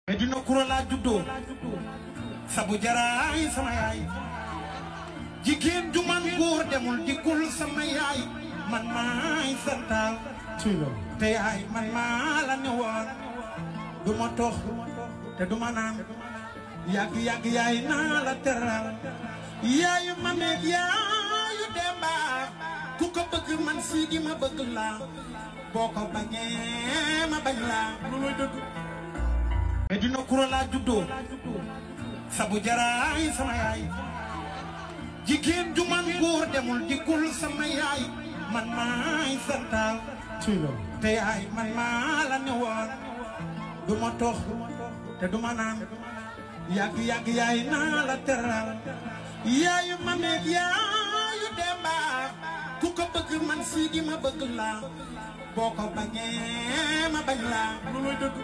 Medina Kuro laa juddoo sabu jaraay sama yaay jigéen ju man góor demul dikkul sama yaay man maay santal te yaay man maa la ne woon du ma tox te du ma naan yàgg yàgg yaay naa la teral yaayu ma meeg yaayu Demba ku ko bëgg man Sidi ma bëgg la boo ko bañee ma bañ la looloy dëgg. Medina Kuro laa juddoo sabu jaraay sama yaay jigéen ju man góor demul dikkul sama yaay man maay santal te yaay man maa la ne woon du ma tox te du ma naan yàgg yàgg yaay naa la teral yaayu ma meeg yaayu Demba ku ko bëgg man Sidi ma bëgg la boo ko bañee ma bañ la looloy dëgg.